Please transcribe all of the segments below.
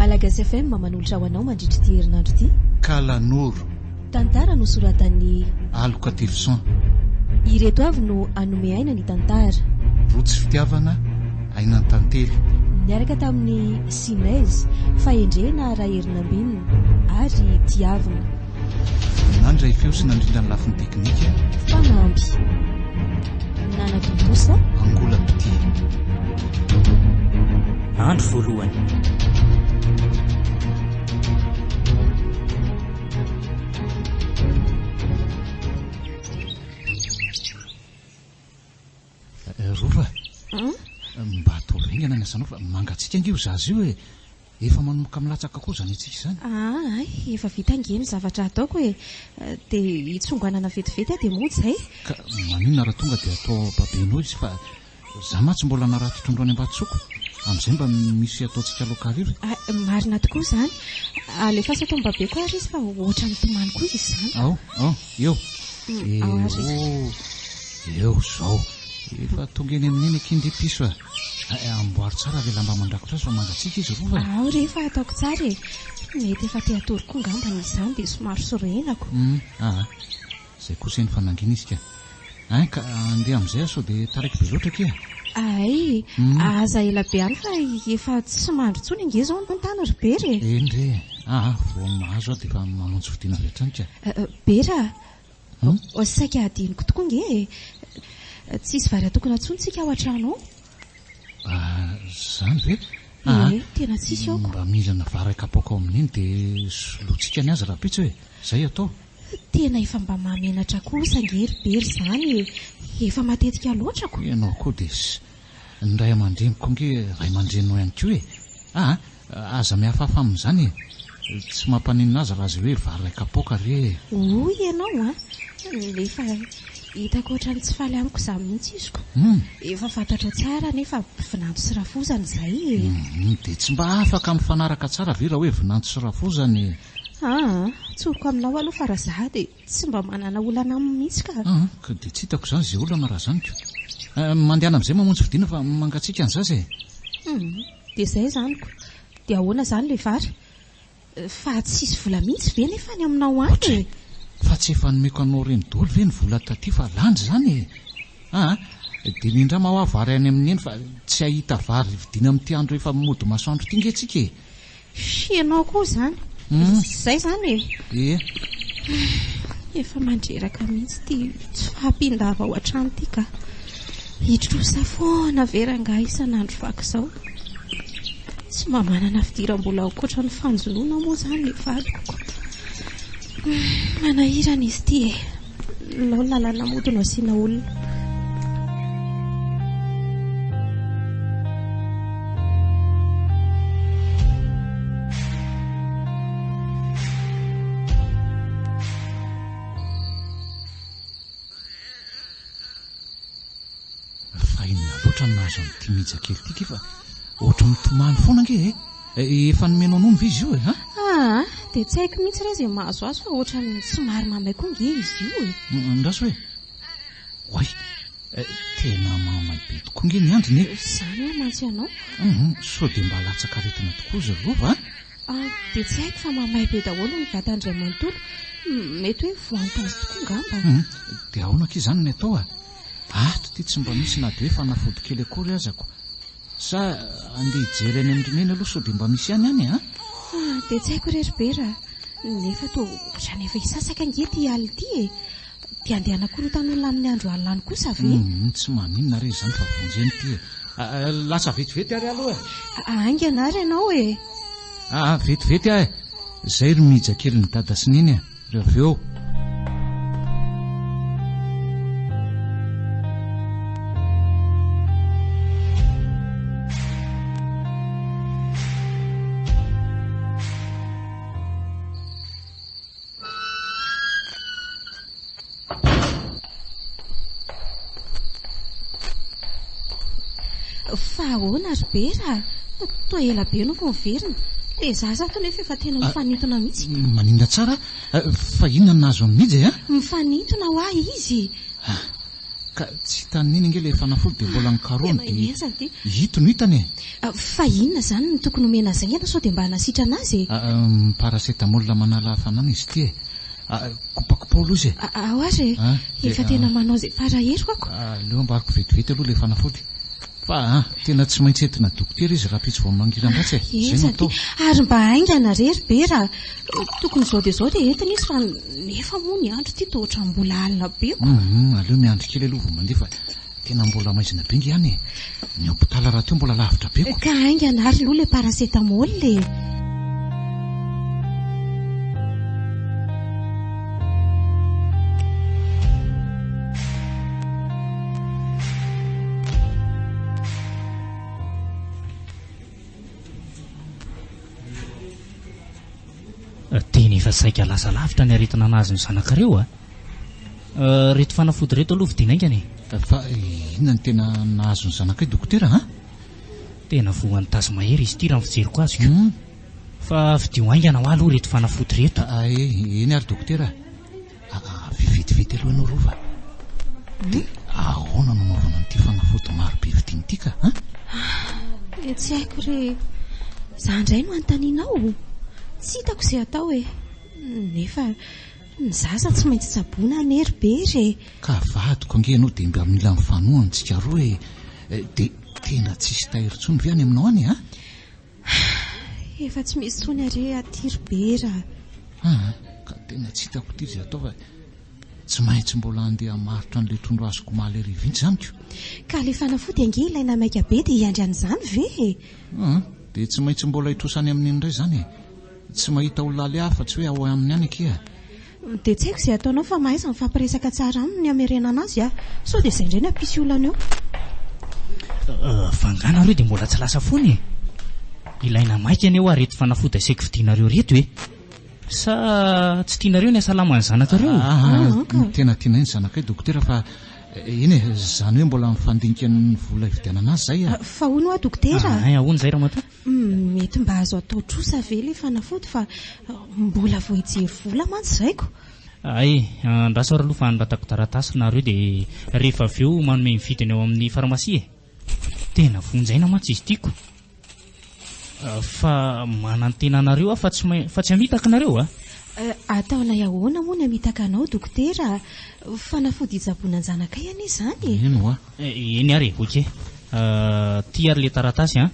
Malagasy FM manolotra ho anao mandritra ity herinandro ity. Kalanoro. Tantara nosoratan'i. Aloka Telson. Ireto avy no hanome aina ny tantara. Rotsy fitiavana, Ainan-tantely. Niaraka tamin'i Sinez, Fahendrena Raherinambinina ary Tiavina. Nandray feo sy nandrindra ny lafiny teknika. Fanamby. Nanatontosa. Angola Pitia. Andro voalohany. Rova, mba ataovy haingana ny asanao fa mangatsiaka ange io zaza io e! Efa manomboka milatsaka koa izany antsika izany. Aa ay, efa vita ange ny zavatra ataoko e! Dia hitsonganana vetivety aho dia mody izay. Ka maninona raha tonga dia atao babenao izy fa za mantsy mbola narato trondro any Ambatosoa amin'izay mba misy ataontsika laoka hariva e. Ay, marina tokoa izany. Alefaso ato amin'ny babeko ary izy fa ohatran'ny mitomany koa izy izany. Ao, ao, eo. Ao ary. Eo, eo izao. Efa tonga eny amin'iny akia ndry piso a. Amboary tsara ilay lamba mandrakotra azy fa mangatsiaka izy Rova e. Ao re fa ataoko tsara e. Mety efa te hatory koa ngambany izy izany dia somary sorenako. Hum, aa. Izay kosa eny fa nangina izy ka. Ein ka andeha amin'izay aho sao dia taraiky be loatra akia. Hay, aza ela be any fa efa tsy mandry intsony ange izao ny tany ry Bera e. Eny re e. Aa, vao mahazo aho dia efa mamonjy fodiana avy hatrany ka. Bera a! Saika hadinoko tokoa ange e! Tsisy vary atokona intsony tsika ao an-trano ao. Izany ve? Ie, tena tsisy aoko. Mba mihinana vary kapoaka ao amin'iny dia solointsika ny azy rahampitso e! Izay atao. Tena efa mba mahamenatra kosa ange ry Bera izany e! Efa matetika loatra ko! Ianao koa dia. Ny ray aman-dreniko ange ray aman-dreninao ihany koa e! Aa! Aza mihafahafa amin'izany e! Tsy mampaninona azy raha izay hoe vary iray kapoaka re e! Hoy ianao an! Nefa hitako ohatran'ny tsy faly amiko izany mihitsy izy ko! Efa fantatrao tsara anefa vinanto sy rafozana izay e! Hum, dia tsy mba afaka mifanaraka tsara ve raha hoe vinanto sy rafozana e? Aa, tsoriko aminao aloha fa raha izaho dia tsy mba manana olana aminy mihitsy ka! Aa, ka dia tsy hitako izany izay olana raha izany ko! Mandehana amin'izay mamonjy fodiana fa mangatsiaka ny zaza e! Hum. Dia izay izany ko. Dia ahoana izany ilay vary? Fa tsisy vola mihitsy ve nefa any aminao any e? Fa tsy efa nomeko anao ireny daholo ve ny vola taty fa lany izany e? Aa, dia nindrama hoa vary any amin'i Neny fa tsy hahita vary vidiana amin'ity andro efa mody masoandro ity nge tsika e! F'ianao koa izany. Izay izany e! Ie. Efa mandreraka mihitsy ity tsy fahampian-dava ao an-trano ity ka. Hitrosa foana ve rangahy isan'andro vaky izao? Tsy mba manana fidiram-bola ankoatra ny fanjonoana moa izany ny vadiko ko. Manahirana izy ity e. Aleo ny lalàna mody no asiana olona. Fa inona loatra no nahazo an'ity mija kely ity kay fa ohatry ny mitomany foana ange e! Efa nomenao nono ve izy io e? Ha? Aa, dia tsy haiko mihitsy re izay mahazo azy fa ohatran'ny somary mamay koa nge izy io e! Andraso e! Oay! Tena mamay be tokoa nge ny andriny e! Izany ho'a mantsy ianao? Hum, sao dia mba latsaka aretina tokoa izy ry Rova a! Ah, dia tsy haiko fa mamay be daholo ny vatany iray manontolo. Mety hoe voan-tazo tokoa angamba. Hum, dia ahoana akia izany ny atao a? Ato ity tsy mba misy na dia hoe fanafody kely akory aza ko. Sa andeha hijery any amin-dry Neny aloha sao dia mba misy ihany any a? Ah, dia tsy haiko re ry Bera a! Nefa toa ohatran'ny efa hisasaka ange ity alina ity e! Dia andeha hanakorotan'olona amin'ny andro alina any kosa ve? Humm, tsy maninona re izany fa vonjena ity e! Lasa vetivety ary aloha e! Haingana ary ianao e! Aa, vetivety aho e! Izay ry mija kelin'i Dada sy Neny a! Ry avy eo! Fa ahoana ry Bera a? Toa ela be ianao vao niverina. Ilay zaza ato nefa efa tena mifanintona mihitsy. Maninona tsara? Fa inona no nahazo an'i Mija e? Mifanintona hoa izy. Ka tsy hitan'i Neny ange ilay fanafody dia mbola nokarohiny Tena dia henjana ity. ito no hitany e! Fa inona izany no tokony homena azy haingana sao dia mba hanasitrana azy e? Paracetamol manala hafanana izy ity e! Kopakopao aloha izy e! Ao ary e! Efa tena manao izay fara heriko ako. Aleo ambariko vetivety aloha ilay fanafody. Fa an! Tena tsy maintsy entina dokotera izy rahampitso vao mangiran-dratsy e! Izay no atao. Ary mba haingana re ry Bera a! Tokony izao dia izao dia entina izy fa nefa moa ny andro ity toa ohatran'ny mbola alina be ko! Hum, aleo miandry kely aloha vao mandeha fa tena mbola maizina be nge any e! Ny hôpital rahateo mbola lavitra be ko! Ka haingana ary aloha ilay paracetamol e! Tena efa saika lasa lavitra ny aretina nahazo ny zanakareo a! Ireto fanafody ireto aloha vidiana haingana e! Fa inona no tena nahazo ny zanakay dokotera a? Tena voan'ny tazo mahery izy ity raha ny fijeriko azy ko. Fa vidio haingana hoa aloha ireto fanafody ireto. Eny ary dokotera a! Avia vetivety aloha ianao Rova. Dia ahoana no anaovana an'ity fanafody maro be vidiana ity ka? An? Dia tsy haiko re. Izaho indray no anontanianao? Tsy hitako izay atao e. Nefa ny zaza tsy maintsy tsaboina anie ry Bery e. Ka vadiko ange ianao dia mba mila mifanohana tsika roa e. Dia tena tsisy tahiry intsony ve any aminao any a? Efa tsy misy intsony are aty ry Bera a. Aa, ka tena tsy hitako ity izay atao fa tsy maintsy mbola handeha hamarotra an'ilay trondro azoko omaly hariva iny izany ko. Ka ilay fanafody ange ilaina maika be dia hiandry an'izany ve e? Aa, dia tsy maintsy mbola hitrosa any amin'iny indray izany e. Tsy mahita olona aleha afa tsy hoe ao aminy any akia. Dia tsy haiko izay ataonao fa mahaiza mifampiresaka tsara aminy ny hamerenana azy a! Sao dia izay indray no hampisy olana eo. Fa angaha nareo dia mbola tsy lasa foana e? Ilaina maika anie hoa reto fanafody asaiko vidianareo reto e! Sa tsy tianareo ny hasalama ny zanakareo? Aa, ny tena tianay ny zanakay dokotera fa eny e, izany hoe mbola mifandinika ny vola hividianana azy izay a! Fa hono hoa dokotera a! Hay ahoana izay ramatoa? Mety mba azo atao trosa ve ilay fanafody fa mbola vao hijery vola mantsy izay ko. Hay, andraso ary aloha fa anoratako taratasy nareo dia rehefa avy eo manome ny vidiny ao amin'ny farmasia e. Tena vonjy aina mantsy izy ity ko. Fa manantena anareo aho fa tsy fa tsy hamitaka nareo a. Ataonay ahoana moa ny hamitaka anao dokotera a? Fanafody hitsaboana an-janakay anie izany e. Eny hoa. Eny ary e, ok. Ty ary ilay taratasy an.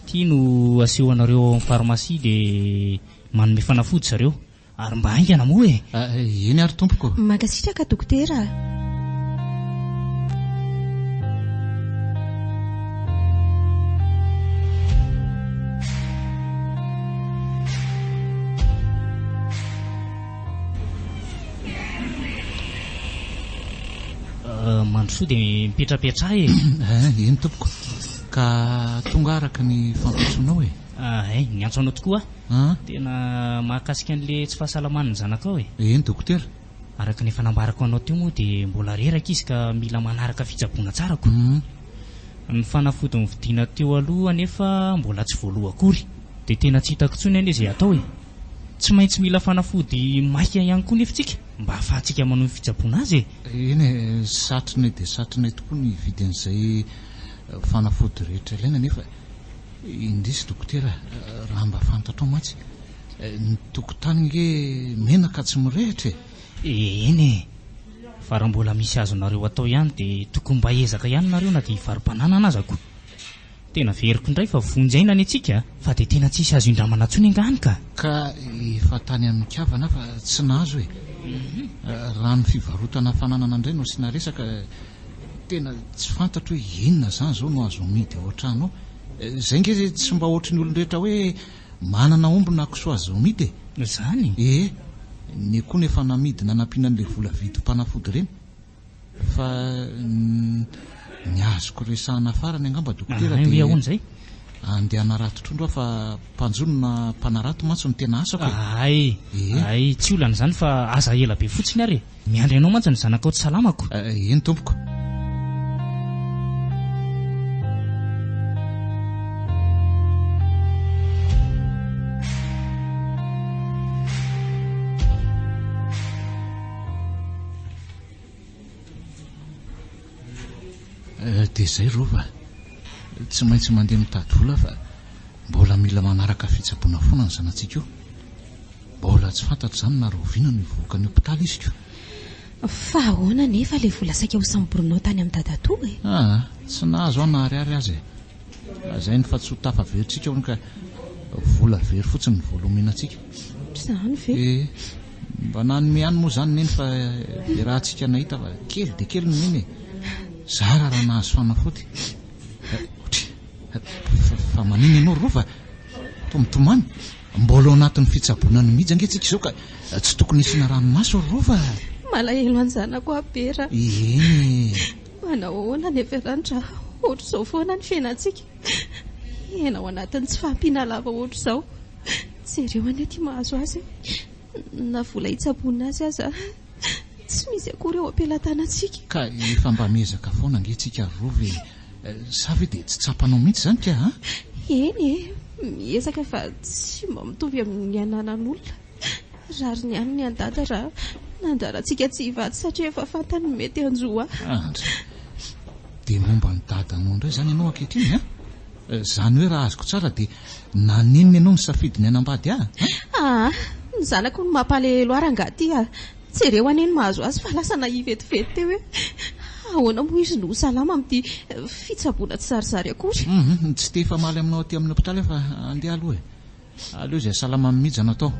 Ty no aseho anareo ao amin'ny pharmacie dia manome fanafody zareo. Ary mba haingana moa e! Eny ary tompoko. Mankasitraka dokotera a! Mandrosoa dia mipetrapetraha e! Eny tompoko. Ka tonga araka ny fampiantsoanao e! Hay, niantso anao tokoa aho. Tena mahakasika an'ilay tsy fahasalaman'ny zanakao e! Eny dokotera. Araka ny efa nambarako anao teo moa dia mbola reraka izy ka mila manaraka fitsaboana tsara ko. Ny fanafody novidiana teo aloha anefa mbola tsy voaloa akory. Dia tena tsy hitako intsony anie izay atao e! Tsy maintsy mila fanafody maika ihany koa nefa tsika mba hahafahantsika manohy ny fitsaboana azy e! Eny e, satrinay dia satrinay tokoa ny hividy an'izay fanafody rehetra ilaina nefa indrisy dokotera raha mba fantatrao mantsy, ny tokotany nge menaka tsy mirehitra e! Eny e! Fa raha mbola misy azonareo atao ihany dia tokony mba hiezaka ihany nareo na dia hivaro-bananana aza ko! Tena veriko indray fa vonjy aina anie tsika a! Fa dia tena tsisy azo indramana intsony angaha any ka! Ka efa tany amin'ny kavana fa tsy nahazo e! Raha ny fivarotana fananana indray no asiana resaka, tena tsy fantatro hoe inona izany izao no azo amidy ao an-trano ao. Izay ange tsy mba ohatry ny olon-drehetra hoe manana omby na kisoa azo amidy e! Izany? Ee, ny akoho no efa namidy nanampiana an'ilay vola vidim-panafody ireny. Fa ny azoko resahana farany angamba dokotera dia ahoana izay? Andeha hanarato trondro aho fa mpanjono na mpanarato mantsy no tena asako e. Hay, hay, tsy olana izany fa aza ela be fotsiny ary e. Miandry anao mantsy ny zanakao tsy salamako. Eny tompoko. Dia izay Rova, tsy maintsy mandeha mitady vola fa mbola mila manaraka fitsaboana foana ny zanatsika io. Mbola tsy fantatro izany na rahoviana no hivoaka ny hopitaly izy ko. Fa ahoana anefa ilay vola saika ho samborinao tany amin'i dadatoa e? Aa, tsy nahazo aho na ariary aza e. Lazainy fa tsy ho tafaverintsika hono ka vola very fotsiny ny vola omena antsika. Izany ve? Ee, mba nanome ihany moa izany Neny fa iarahantsika nahita fa kely dia kely ny nomeny e. Zara raha nahazo fanafody. Otry, fa maninona ianao ry Rova? Toa mitomany. Mbola ao anatin'ny fitsaboana an'i Mija ange tsika izao ka tsy tokony hisiana ranomaso ry Rova a! Malahelo an-janako aho Bera a! Eny e! Manao ahoana anefa ianao raha ohatr'izao foana ny fiainantsika? Hiaina ao anatin'ny tsy fahampiana lava ohatr'izao. Jereo anie ity mahazo azy e! Na vola hitsaboana azy aza tsy misy akory eo am-pelatanantsika. Ka efa mba miezaka foana ange tsika ry Rova e! Sa ve dia tsy tsapanao mihitsy izany ka a? Eny e, miezaka fa tsy mba mitovy amin'ny ananan'olona. Rariny ihany ny an'i Dada raha nandrara antsika tsy hivady satria efa fantany ny mety hanjo ahy. Andry, dia momba an'i Dadanao indray izany ianao ankehitriny an? Izany hoe raha azoko tsara dia naninona ianao nisafidy ny hanambady ahy an? Aa, ny zanako no mampalahelo ahy rangahy ity a! Jereo anie ny mahazo azy fa lasa nahia vetivety teo hoe ahoana moa izy no ho salama amin'ity fitsaboana tsy zarizary akory. Hum, tsy te hifamaly aminao aty amin'ny hopitaly aho fa andeha aloha e. Aleo izay salama amin'ny mija no atao.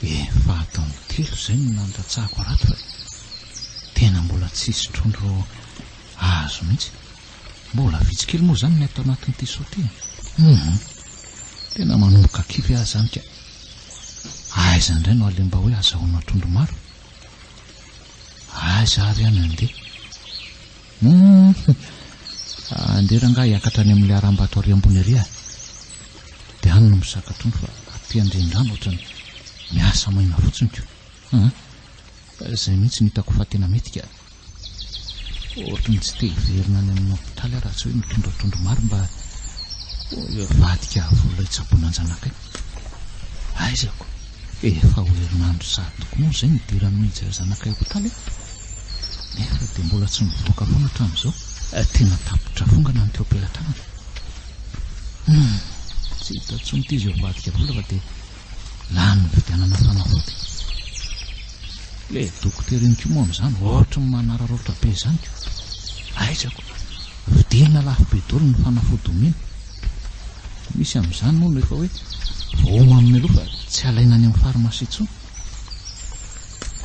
Efa adiny telo izay no nandatsahako harato fa tena mbola tsisy trondro azo mihitsy. Mbola vitsy kely moa izany ny ato anatin'ity seau ity e. Hum, tena manomboka kivy aho izany ka. Aiza indray no aleha mba hoe azahoana trondro maro? Aiza ary aho no handeha? Humm! Andeha rangahy hiakatra any amin'ilay harambato ary ambony ary ah! Dia any no mizaka trondro fa aty an-drenirano ohatran'ny miasa maina fotsiny ko! Hum! Izay mihitsy no hitako fa tena mety ka! Ohatran'ny tsy te hiverina any amin'ny hopitaly aho raha tsy hoe mitondra trondro maro mba hivadika vola hitsaboana an-janakay. Aiza ko! Efa ho herinandro sahady tokoa moa izay nidiran'i Mija zanakay hopitaly e! Nefa dia mbola tsy mivoaka foana hatramin'izao. Tena tapitra fongana ny teo am-pelatanana. Hum! Tsy hita intsony ity izay hivadika vola fa dia lany nividianana fanafody. Ilay dokotera iny koa moa amin'izany ohatry ny manararaotra be izany ko! Aiza ko! Vidiana lafo be daholo ny fanafody omena. Misy amin'izany moa no efa hoe voaomana mialoha fa tsy alaina any amin'ny pharmacie intsony.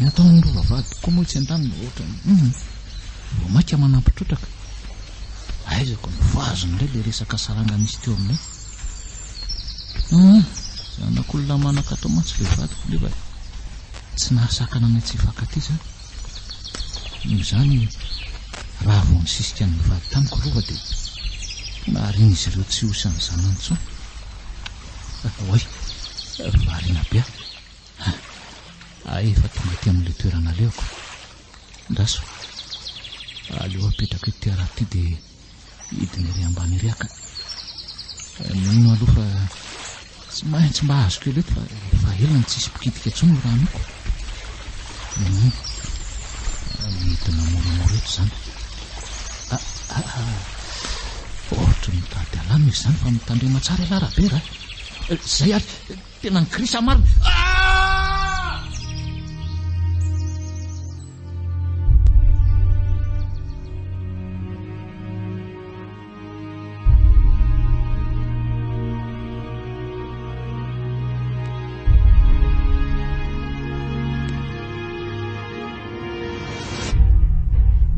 Ny ataon'ny rova vadiko koa moa etsy an-daniny ohatran'ny hum vao mainka manampy trotraka. Aiza ko novohaziny indray ilay resaka saranga nisy teo aminay. Hum zanak'olona manan-katao mantsy ilay vadiko nefa tsy nahasakana anay tsy hifankatia izany. Noho izany, raha vao nisisika ny nivady tamiko Rova dia naharian'izy ireo tsy ho isan'ny zanany intsony. Oay, variana be aho. Hay efa tonga aty amin'ilay toerana alehako. Andraso, aleo apetrako ity harato ity dia Hidina ery ambany ery aho ka. Mino aloha fa tsy maintsy mba azoko kely eto fa efa ela no tsisy mpikitika intsony io rano io ko. Hum. Midina moramora eto izany. Ah, ah, ah. Ohatry ny mitady alamo izy izany fa mitandrema tsara ialahy Rabera a. Izay ary tena nikrisa marina. Ah!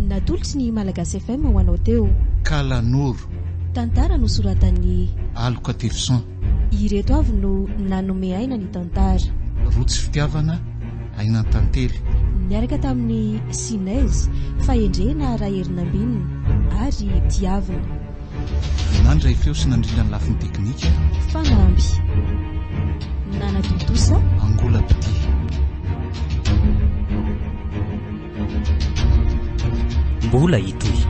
Natolotry ny Malagasy FM ho anao teo. Kalanoro. Tantara nosoratan'i. Aloka Tefson. Ireto avy no nanome aina ny tantara. Rotsy fitiavana, Ainan-tantely. Niaraka tamin'i Sinez, Fahendrena Raherinambinina ary Tiavina. Nandray feo sy nandrindra ny lafiny teknika. Fanamby. Nanatontosa. Angola Pitia. Mbola hitohy.